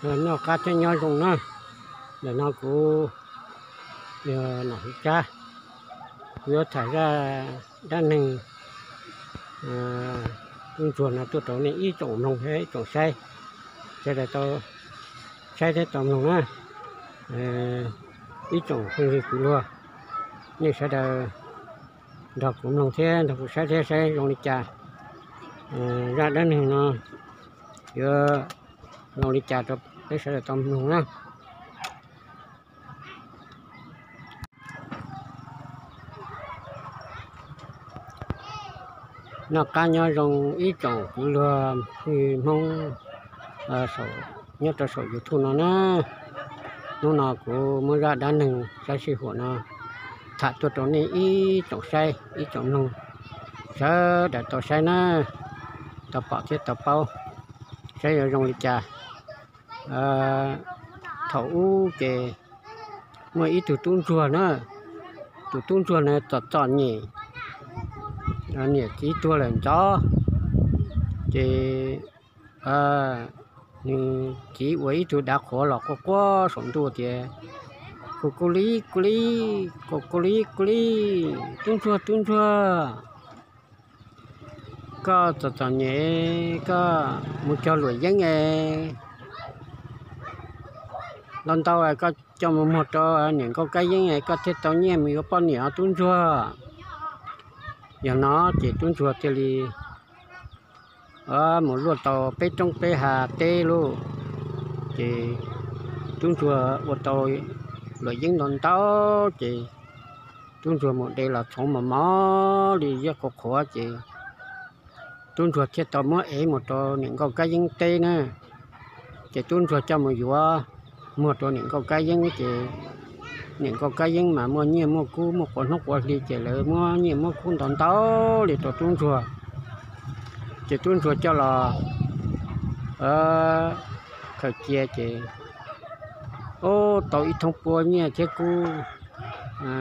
Noj qab thiab nyob zoo na. Ntawm no kuv yog Nom Hwm Tsab, kuv yuav tham zaj dab neeg tub ntsuag no tuaj rau nej ib tsoom mloog thiab ib tsoom saib, sawv daws tau saib thiab tau mloog na. Ib tsoom phooj ywg kwv luag, nej sawv daws nrog kuv mloog thiab nrog kuv saib thiab saib zoo li cas, zaj dab neeg no yuav zoo li cas rau peb sawv daws tau mloog na. Noj qab nyob zoo ib tsoom kwv luag phooj ywg Hmoob nyob rau saum YouTube no na. Hnub no kuv muab zaj dab neeg sab sij huam no tham tuaj rau nej ib tsoom saib ib tsoom mloog sawv daws tau saib na, tau pom thiab tau paub, saib yuav zoo li cas. Thaum ub ces muaj ib tug tub ntsuag na, tus tub ntsuag na txom txom nyem, niam txiv tuag lawm ntxov, ces nws txiv ua ib tug dav qhuav los quaj quaj saum ntuj tias, ku ku li ku li, ku ku li ku li, tub ntsuag tub ntsuag, koj txom txom nyem, koj mus cog luam yeeb es ntau ntau, koj coj mus muag rau niam nkauj kab yeeb es koj thiaj tau nyiaj mus yuav poj niam os tub ntsuag. Yog no ces tub ntsuag thiaj li mus luaj tau peb roob peb hav teb lauj. Ces tub ntsuag ua tau luam yeeb ntau ntau, ces tub ntsuag mus de los txhoov mos mos li yeeb qhuav qhuav, ces tub ntsuag thiaj tau muab ev mus rau niam nkauj kab yeeb teb na. Ces tub ntsuag coj mus yuav muag rau niam nkauj kab yeeb, ces niam nkauj kab yeeb mas muaj nyiaj muaj kub muaj quav hnub quav hli, ces lawv muab nyiaj muab kub ntau ntau li rau tub ntsuag. Ces tub ntsuag coj los khaws cia ces, ub, tau ib thoob puab nyiaj thiab kub,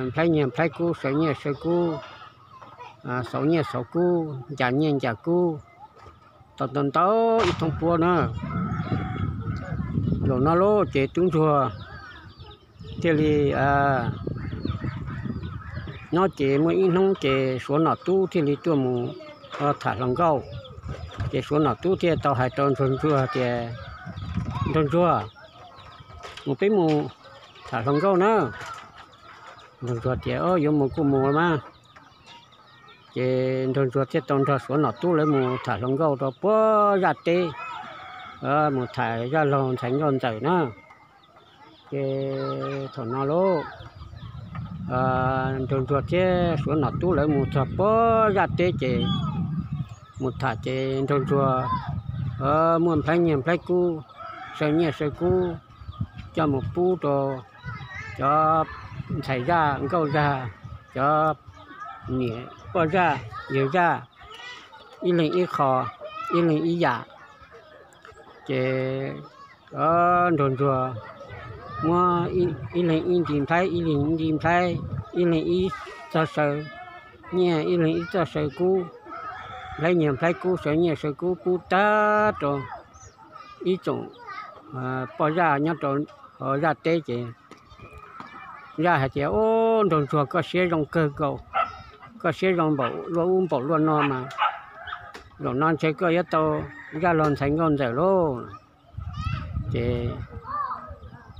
nplhaib nyiaj nplhaib kub, saw nyiaj saw kub, xauv nyiaj xauv kub, ncav nyiaj ncav kub, tau ntau ntau ib thoob puab na. Zaum no lauj ces tub ntsuag thiaj li, nyob ces muaj ib hnub ces Suav Nom Tub thiaj li tuaj mus tham hluas nkauj. Ces Suav Nom Tub thiaj tau hais rau Nraug Ntsuag tias, Nraug Ntsuag, mus peb mus tham hluas nkauj na. Nraug Ntsuag tias, yuav mus kuj mus mas. Ces Nraug Ntsuag thiaj tau nrog Suav Nom Tub lawv mus tham hluas nkauj rau puag zaj teb, mus tham zaj laug ntxhais nkauj ntxawm na. Ces thaum no lauj, Nraug Ntsuag thiab Suav Nom Tub lawv mus txog puag zaj teb ces mus tham ces Nraug Ntsuag muaj nplhaib nyiaj nplhaib kub, saw nyiaj saw kub, coj mus pub rau cov ntxhais zaj nkauj zaj, cov niam poj zaj yawg zaj, ib leeg ib qho, ib leeg ib yam. Ces Nraug Ntsuag muab ib leeg ib nti nplhaib, ib leeg ib nti nplhaib, ib leeg ib txoj saw nyiaj, ib leeg ib txoj saw kub, nplhaib nyiaj nplhaib kub, saw nyiaj saw kub pub tag rau ib tsoom poj zaj nyob rau hauv zaj teb ces zaj hais tias, Ub, Nraug Ntsuag, koj siab zoo kawg nkaus, koj siab zoo npaum luaj ub npaum luaj no mas zaum no ntshe koj yuav tau zaj laug ntxhais nkauj ntxawm lauj. Ces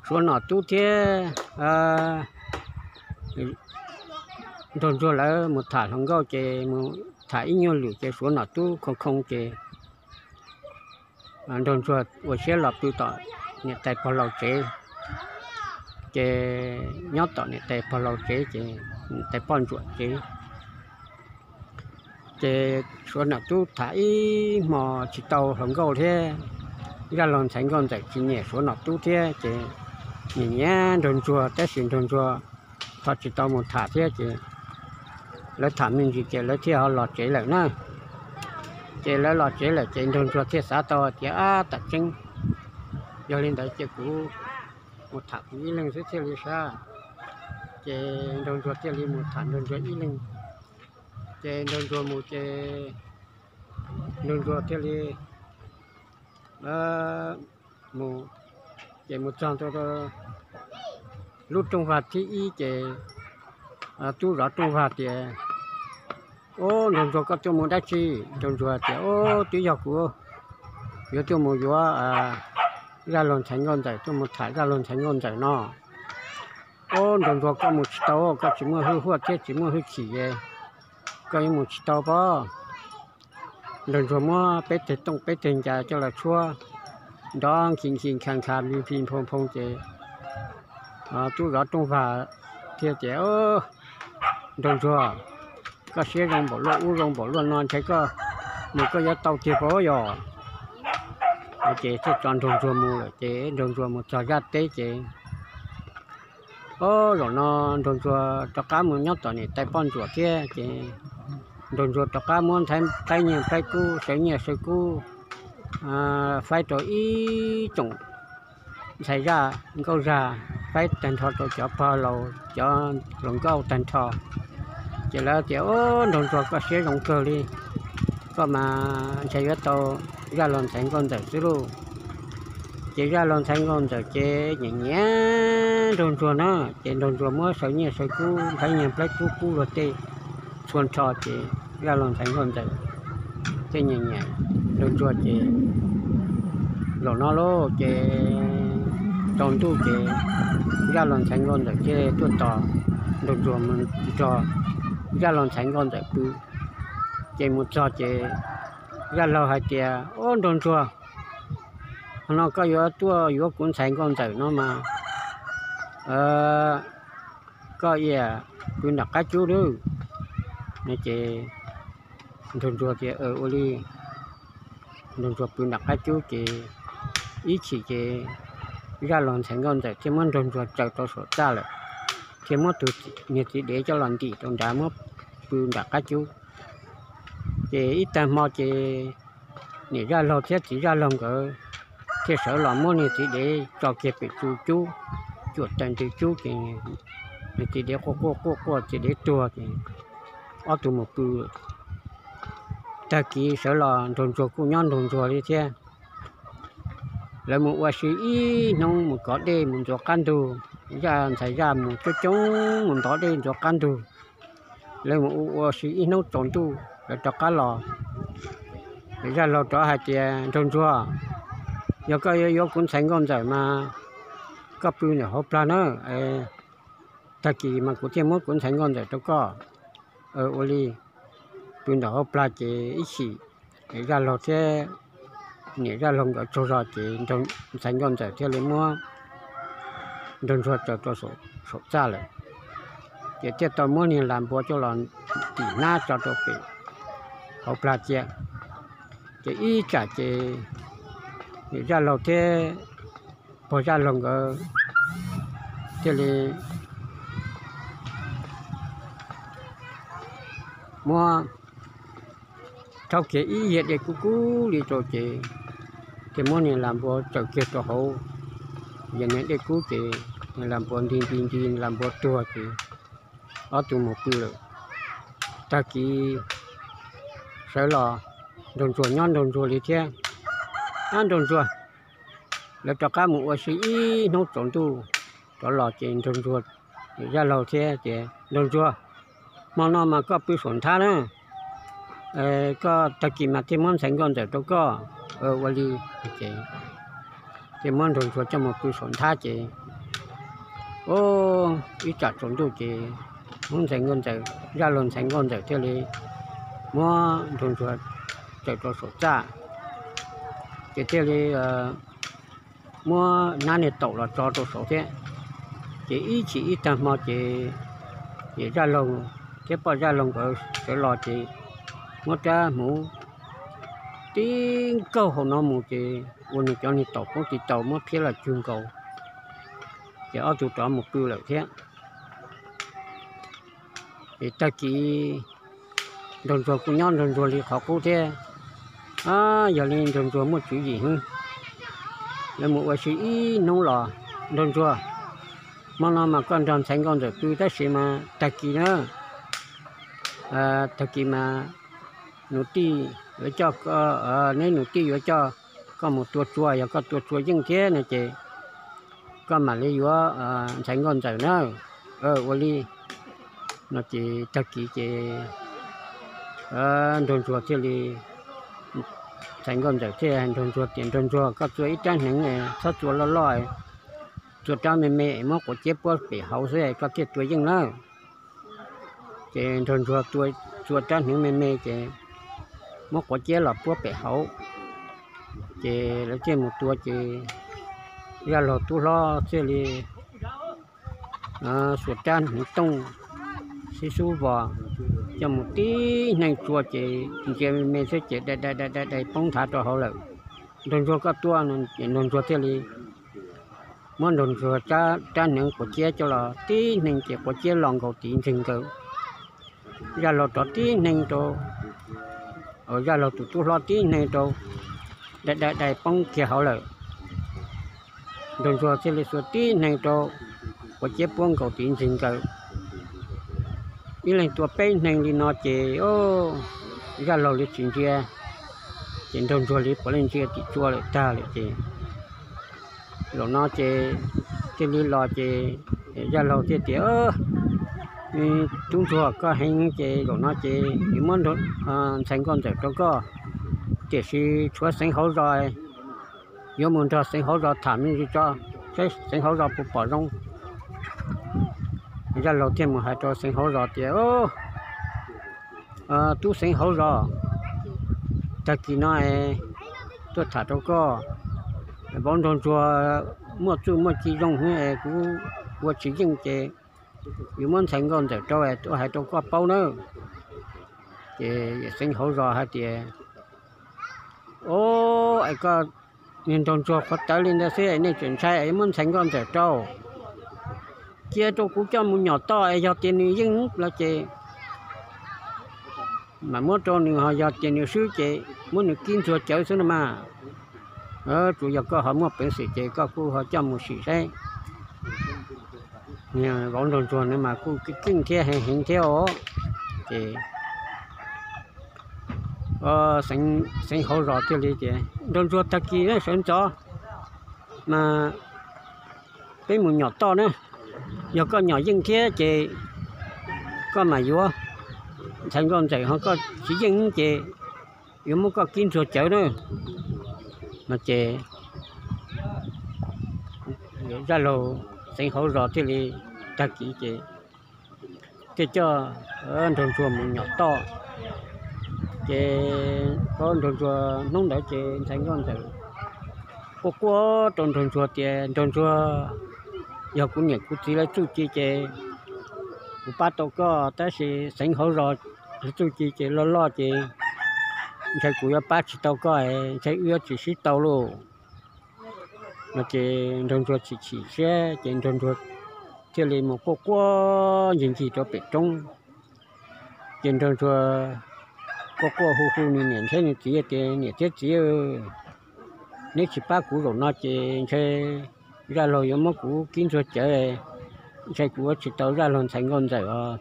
Suav Nom Tub thiab Nraug Ntsuag lawv mus tham hluas nkauj ces mus tham ib nyuag lwm ces Suav Nom Tub khoo khoo ces Nraug Ntsuag ua siab los pw tom niam tais pog laus tsev. Ces nyob tom niam tais pog laus tsev ces niam tais poj ntsuam tsev. Ces Suav Nom Tub tham ib hmo tsis tau hluas nkauj thiab, zaj laug ntxhais nkauj ntxawm tsis nyiam Suav Nom Tub thiab ces nyiam nyiam Nraug Ntsuag tab sis Nraug Ntsuag ho tsis tau mus tham thiab ces lawv tham me ntsis ces lawv thiaj ho los tsev lawm na. Ces lawv los tsev lawm ces Nraug Ntsuag thiaj xav tau tias, Ab, tam tseeb, yog li ntawd ces kuv mus tham kuv ib leeg xwb thiaj li sab. Ces Nraug Ntsuag thiaj li mus tham Nraug Ntsuag ib leeg. Ces Nraug Ntsuag mus ces Nraug Ntsuag thiaj li mus Ces mus txog lub rooj vag thib ib ces tub zov rooj vag tias, Ub, Nraug Ntsuag, koj tuaj mus dab tsi? Nraug Ntsuag tias, Ub, twb yog kuv yuav tuaj mus yuav Zaj Laug ntxhais Nkauj Ntxawm, tuaj mus tham Zaj Laug ntxhais Nkauj Ntxawm no. Ub, Nraug Ntsuag, koj mus tsis tau, koj tsis muaj hwj huaj thiab tsis muaj hwj chim es koj yuav mus tsis tau pob. Nraug Ntsuag muab peb teg tooj peb teg ncas coj los tshuab nrov nkhi nkhi nkha nkha npig npig nphoo nphoo ces tub zov rooj vag thiaj tias, Nraug Ntsuag, koj siab zoo npaum luaj ub zoo npaum luaj no, ntshe koj mus koj yuav tau tiag pob yom? Ces thiaj tso Nraug Ntsuag mus lawm. Ces Nraug Ntsuag mus txog zaj teb ces, o, zaum no Nraug Ntsuag rov qab mus nyob tom niam tais poj ntsuam thiab ces Nraug Ntsuag rov qab muab nplhaib nyiaj nplhaib kub, sawv nyiaj sawv kub faib rau ib tsoom ntxhais zaj nkauj zag, faib tag nrho rau cov pog laus cov hluas nkauj tag nrho. Ces lawv tias, O, Nraug Ntsuag, koj siab zoo kawg li, koj mas ntshe yuav tau Zaj Laug ntxhais Nkauj Ntxawm xwb lauj. Ces Zaj Laug ntxhais Nkauj Ntxawm ces nyiam nyiam Nraug Ntsuag na, ces Nraug Ntsuag muab sawv nyiaj sawv kub, nplhaib nyiaj nplhaib kub pub luag tej txhua nrho ces Zaj Laug ntxhais Nkauj Ntxawm thiaj nyiam nyiam Nraug Ntsuag ces zaum no lauj ces tsaus ntuj ces Zaj Laug ntxhais Nkauj Ntxawm thiaj tuaj tos Nraug Ntsuag mus nrog Zaj Laug ntxhais Nkauj Ntxawm pw. Ces mus txog ces Zaj Laug hais tias, O, Nraug Ntsuag, no koj yuav tuaj yuav kuv ntxhais Nkauj Ntxawm no mas koj ib yam pw nram qab cub lauj. Ces Nraug Ntsuag tias, Ua li. Nraug Ntsuag pw nram qab cub ces ib chim ces Zaj Laug ntxhais Nkauj Ntxawm thiaj muab Nraug Ntsuag tsaws rau saum txaj lawm, thiaj muab tus niag txiv dev coj los ntim rau nrad muab pw nram qab cub. Ces ib tag hmo ces niam Zaj Laug thiab txiv Zaj Laug nkawd thiaj sawv los muab niag txiv dev tso kiag pem tsu cub, cuam taws ntws cub ces niag txiv dev quaj quaj quaj quaj txiv dev tuag ces ob tug mus pw. Tag kis sawv los Nraug Ntsuag kuj nyob Nraug Ntsuag li thiab. Lawv mus ua si ib hnub, mus kov dej mus ntxuav qab ntug, Zaj ntxhais Zaj mus coob coob mus ntov dej ntxuav qab ntug. Lawv mus ua ua si ib hnub tsaus ntuj lawv rov qab los. Zaj Laug rov hais tias, Nraug Ntsuag, yog koj yuav yuav kuv ntxhais Nkauj Ntxawm mas koj pw ntawm hauv plag na, tag kis mas kuv thiaj muab kuv ntxhais Nkauj Ntxawm rau koj. Ua li, pw ntawm hauv plag ces ib chim Zaj Laug thiab niam Zaj Laug nkawd tsaug zog ces ntxhais Nkauj Ntxawm thiaj li muab Nraug Ntsuag tsaws rau saum txaj lawm. Ces thiaj tau muab niag las npua coj los tim hnab tso rau pem hauv plag cia. Ces ib tsam ces niam Zaj Laug thiab pog Zaj Laug nkawd thiaj li muab rhaub kiag ib yias dej kub kub li rau ces thiaj muab niag las npua tsaws kiag rau hauv yias niag dej kub ces niag las npua nti nti nti las npua tuag ces ob tug mus pw lawm. Tag kis sawv los Nraug Ntsuag nyob Nraug Ntsuag li thiab. Ab Nraug Ntsuag, lawv rov qab mus ua si ib hnub tsaus ntuj rov los ces Nraug Ntsuag, Zaj Laug thiab tias, Nraug Ntsuag, hmo no mas koj pw saum nthab na, koj tag kis mas thiaj muab ntxhais Nkauj Ntxawm rau koj. Ua li ces thiaj muab Nraug Ntsuag coj mus pw saum nthab ces, o, ib tsam tsaus ntuj ces muab ntxhais Nkauj Ntxawm, Zaj Laug ntxhais Nkauj Ntxawm thiaj li muab Nraug Ntsuag tsaws rau saum txaj, ces thiaj li muab hnab niag taum los tso rau saud thiab. Ces ib chim ib tag hmo ces niam Zaj Laug thiab poj Zaj Laug nkawd sawv los ces muab rab hmuv tib nkaug hauv no mus ces ua nws cov niag taum poob tiv taus muab phiab los cug nkaus, ces ob tug rov mus pw lawm thiab. Ces tag kis Nraug Ntsuag kuj nyob Nraug Ntsuag li qhov qub thiab. Yog li Nraug Ntsuag muaj tswv yim hwv, lawv mus ua si ib hnub los, Nraug Ntsuag, hmo no mas koj nrog ntxhais Nkauj Ntxawm pw tab sis mas tag kis na, tag kis mas nus tij yuav coj, neb nus tij yuav coj koj mus tua tsua, yog koj tua tsua yeej thiab no ces koj mam li yuav ntxhais nkauj ntxawm na. Ua li no ces tag kis ces Nraug Ntsuag thiaj li, ntxhais nkauj ntxawm thiaj hais Nraug Ntsuag tias, Nraug Ntsuag, koj txua ib rab hneev, txhob txua loj loj, txua rab me me, muab quav ciab puab pem hauv xwb koj thiaj tua yeej na. Ces Nraug Ntsuag txua rab hneev me me ces muab quav ciab los puab pem hauv, ces lawv thiaj mus tua ces Zaj Laug tub hlob thiaj li xuas rab hneev tooj xib xub vos coj mus tib hneev tsua ces ntsia me me xwb ces dai dai dai dai dai poob nthav rau hauv lawm. Nraug Ntsuag, koj tua. Nraug Ntsuag thiaj li muab Nraug Ntsuag rab hneev quav ciab coj los tib hneev ces quav ciab los nkaus tiv ntseeg nkaws. Zaj Laug rov tib hneev rau, Zaj Laug tus tub hlob tib hneev rau, dai dai dai poob kiag hauv lawm. Nraug Ntsuag thiaj li xuas tib hneev rau, quav ciab puab nkaus tiv ntseeg nkaws. Ib leeg tua peb hneev li no ces Zaj Laug li tsis ntsia, ces Nraug Ntsuag li puav leej ntsia tim tsua lawm tag lawm ces zaum no ces thiaj li los ces Zaj Laug thiaj tias, Tub Ntsuag, koj heev ces zaum no ces yuav muab ntxhais nkauj ntxawm rau koj, tiam sis tshuav Xeev Hauv Zos, yuav mus nrog Xeev Hauv Zos tham me ntsis tso, saib Xeev Hauv Zos puas pom zoo. Zaj Laug thiaj mus hais rau Xeev Hauv Zos tias, Tub Xeev Hauv Zos, tag kis no tuaj tham rau koj, vauv Nraug Ntsuag muaj txuj muaj ci zoo hwv es kuv ua tsis yeej ces yuav muab ntxhais nkauj ntxawm rau, tuaj hais rau koj paub nawb. Ces Xeev Hauv Zos hais tias, Au, es koj, Nraug Ntsuag qhuav tawv li ntawd xwb nej tseem ntshai yuav muab ntxhais nkauj ntxawm rau, cia rau kuv coj mus nyom toj es yog tias nws yeej los ces mam muab rau nws, ho yog tias nws swb ces muab nws kib ntxuag cawv xwb no mas. Tsuas yog koj ho muaj peev xwm ces koj kuj ho coj mus sim saib. Vauv Nraug Ntsuag no mas kuj keej thiab heev heev thiab os. Ces Xeev Hauv Zos thiaj li tias, Nraug Ntsuag, tag kis sawv ntxov mas peb mus nyom toj na, yog koj nyom yeej thiab ces koj mam yuav ntxhais nkauj ntxawm, ho koj tsis yeej ces yuav muab koj kib ntxuag cawv na. No ces Zaj Laug, Xeev Hauv Zos thiaj li, tag kis ces thiaj coj Nraug Ntsuag mus nyom toj. Ces Nraug Ntsuag hnub ntawd ces ntxhais nkauj ntxawm quaj quaj rau Nraug Ntsuag tias, Nraug Ntsuag, yog kuv niam kuv txiv lawv txuj ci ces kuv pab tau koj, tab sis Xeev Hauv Zos lawv txuj ci ces loj loj ces ntshai kuv yuav pab tsis tau koj, ntshai wb yuav tsis sib tau lauj. No ces Nraug Ntsuag chim chim siab ces Nraug Ntsuag thiaj li mus quaj quaj ncig ncig rau pem roob. Ces Nraug Ntsuag quaj quaj hu hu nws niam thiab nws txiv tias, Niam thiab txiv, neb tsis pab kuv zaum no ces ntshai Zaj Laug yuav muab kuv kib ntxuag cawv, ntshai kuv ua tsis tau Zaj Laug ntxhais nkauj ntxawm os.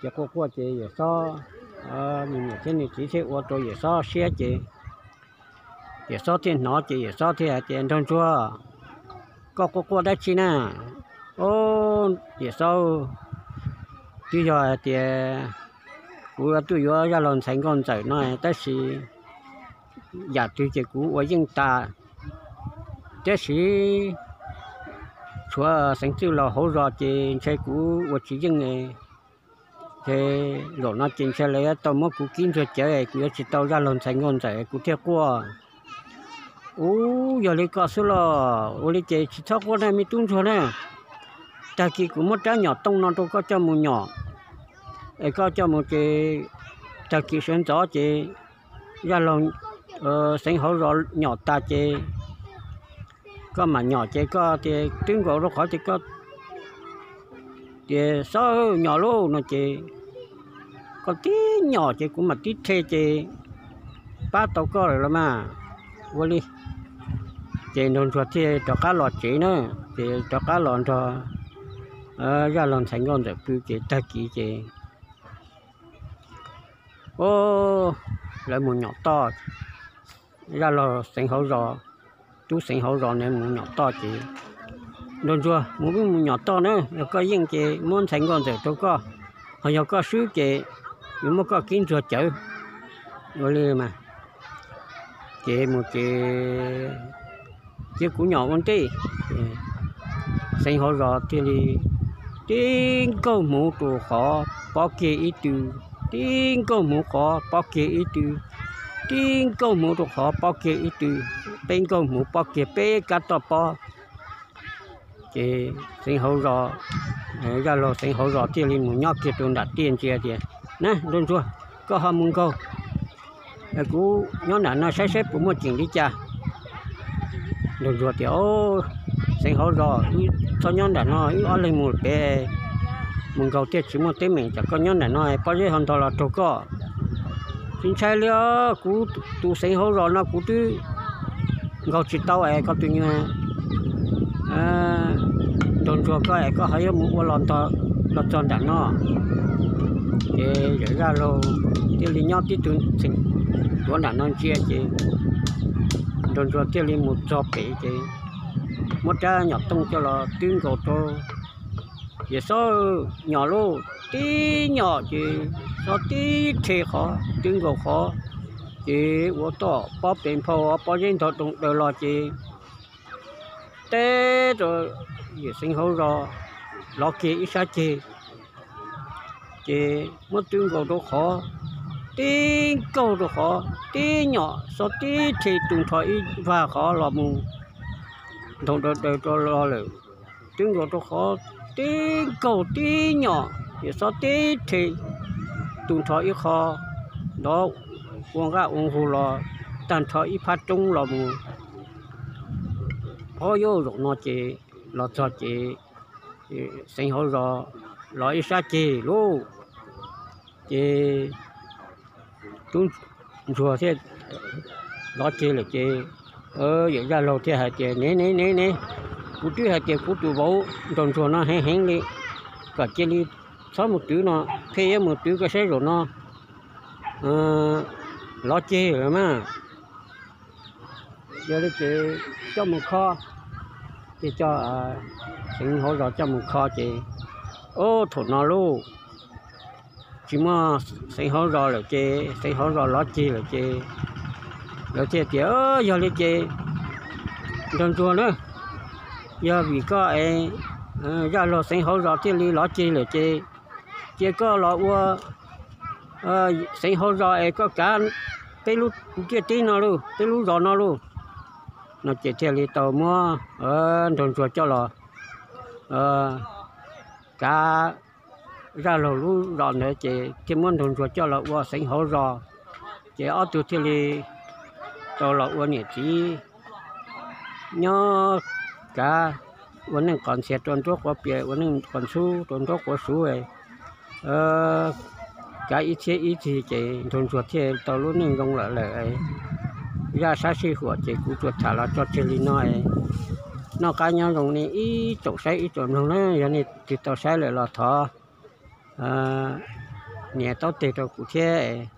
Ces quaj quaj ces Yawm Xob, nws niam thiab nws txiv thiaj ua rau Yawm Xob siab ces Yawm Xob thiaj hnov ces Yawm Xob thiaj hais tias, Nraug Ntsuag, koj quaj quaj dab tsi na? Au, Yawm Xob, twb yog hais tias kuv tuaj yuav Zaj Laug ntxhais nkauj ntxawm no tab sis yam twg ces kuv ua yeej tas, tab sis tshuav Xeev Txwj Laug Hauv Zos ces ntshai kuv ua tsis yeej, ces zaum no ces ntshai lawv yuav tau muab kuv kib ntxuag cawv, kuv yuav tsis tau Zaj Laug ntxhais nkauj ntxawm kuv thiaj quaj. Ub, yog li ko xwb los ua li ces tsis txhob quaj na me tub ntsuag na. Tag kis kuv muab rab nyom tooj no rau koj coj mus nyom, es koj coj mus ces tag kis sawv ntxov ces Zaj Laug Xeev Hauv Zos nyom tas ces koj mam nyom ces koj tias twb nkaus rau qhov ces koj tias Xob nyom lauj no ces koj tib nyom ces kuv mam tib rhe ces pab tau koj lawm los mas. Ua li ces Nraug Ntsuag thiaj rov qab los tsev na, ces rov qab los nrog Zaj Laug ntxhais nkauj ntxawm pw ces tag kis ces, o, lawv mus nyom toj, Zaj Laug Xeev Hauv Zos tub Xeev Hauv Zos ntawd mus nyom toj ces, Nraug Ntsuag, mus wb mus nyom toj na, yog koj yeej ces muab ntxhais nkauj ntxawm rau koj, ho yog koj swb ces yuav muab koj kib ntsuag cawv. Ua li mas, ces mus ces cia kuv nyom ua ntej. Xeev Hauv Zos thiaj li tib nkaug hmuv rau qhov pob kiag ib tw, tib nkaug hmuv qhov pob kiag ib tw, tib nkaug hmuv rau qhov pob kiag ib tw, peb nkaug hmuv pob kiag peb kab toj pob. Ces Xeev Hauv Zos, Zaj Laug Xeev Hauv Zos thiaj li mus nyob kiag rau nram tiaj ntsia tias, Na, Nraug Ntsuag, koj ho mus nkaug, kuv nyob nram no saib saib puas muaj ceem li cas. Nraug Ntsuag tias, Xeev Hauv Zos, wb txhob nyob nram no, wb ob leeg mus pem, mus nkaug thiaj tsis muaj teeb meem, tsam koj nyob nram no pob zeb ho ntog los raug koj. Tsis ntshai li os, kuv tus Xeev Hauv Zos no kuv twb nkaug tsis tau es koj tus nyuag Nraug Ntsuag koj es koj ho yuav mus ua los ntog los txog nram no. Ces yawm Zaj Laug thiaj li nyob tib tug txheem tuav nram no ntsia ces Nraug Ntsuag thiaj li mus txog pem ces muab rab nyom tooj coj los twb nkaus rau. Ces xob nyom lauj, tib nyom ces xob tib rhe qhov twb nkaus qhov, ces ua toj pob pes nphau pob zeb ntog doog daws los ces teb rau yawm Xeev Hauv Zos lov kiag ib sab ceg. Ces muab twb nkaus rau qhov, tib nkaug rau qhov, tib nyom xob tib rhe tu nrho ib vag qhov los mus ntog daws daws rau los lawm. Twb nkaus rau qhov, tib nkaug tib nyom ces xob tib rhe tu nrho ib qho, nrov ua nqaj ua nqug los tag nrho ib phab roob los mus. Ob, yuav zaum no ces los txog ces Xeev Hauv Zos lov ib sab ceg lauj. Ces tub Ntsuag thiaj lov ceg lawm ces yawm Zaj Laug thiaj hais tias, Ne ne ne ne, kuv twb hais tias kuv tus vauv Nraug Ntsuag no heev heev li, kom cia li txhob mus twv no, pheej yuav mus twv koj saib zaum no lov ceg lawm mas. Yog li ces coj mus kho, ces coj Xeev Hauv Zos coj mus kho ces, ob, thaum no lauj, tsis muaj Xeev Hauv Zos lawm ces Xeev Hauv Zos lov ceg lawm ces lawv thiaj tias, Yog li ces Nraug Ntsuag na, yog vim koj es Zaj Laug Xeev Hauv Zos thiaj li lov ceg lawm ces cia koj los ua Xeev Hauv Zos es koj kav peb lub ntiaj teb no lauj, peb lub zos no lauj. No ces thiaj li tau muab Nraug Ntsuag coj los kav Zaj Laug lub zos ntawd ces thiaj muab Nraug Ntsuag coj los ua Xeev Hauv Zos. Ces ob tug thiaj li tau los ua niam txiv nyob kav, ua neej qos ntxhias rau nruab quav pias, ua neej qos ntxhub rau nruab quav suv. Kav ib txhiab ib txhis ces Nraug Ntsuag thiaj tau lub neej zoo lawm lawm. Zaj sab sij huam ces kuv tsuas tham los tso tseg li no. Noj qab nyob zoo nej ib tsoom saib ib tsoom mloog na, yog nej twg tau saib lawm los thov nias taub teg rau kuv thiab.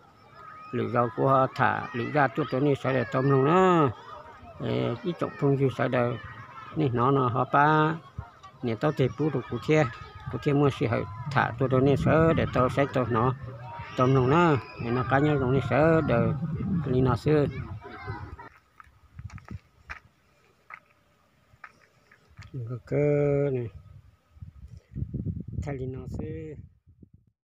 Lwm zaus kuv ho tham lwm zaj tuaj rau nej sawv daws tau mloog na. Ib tsoom phooj ywg sawv daws, nej hnov no ho pab nias taub teg pub rau kuv thiab, kuv thiaj muaj sij hawm tham tuaj rau nej sawv daws tau saib tau hnov tau mloog na. Noj qab nyob zoo nej sawv daws li no xwb. Thaij li no xwb.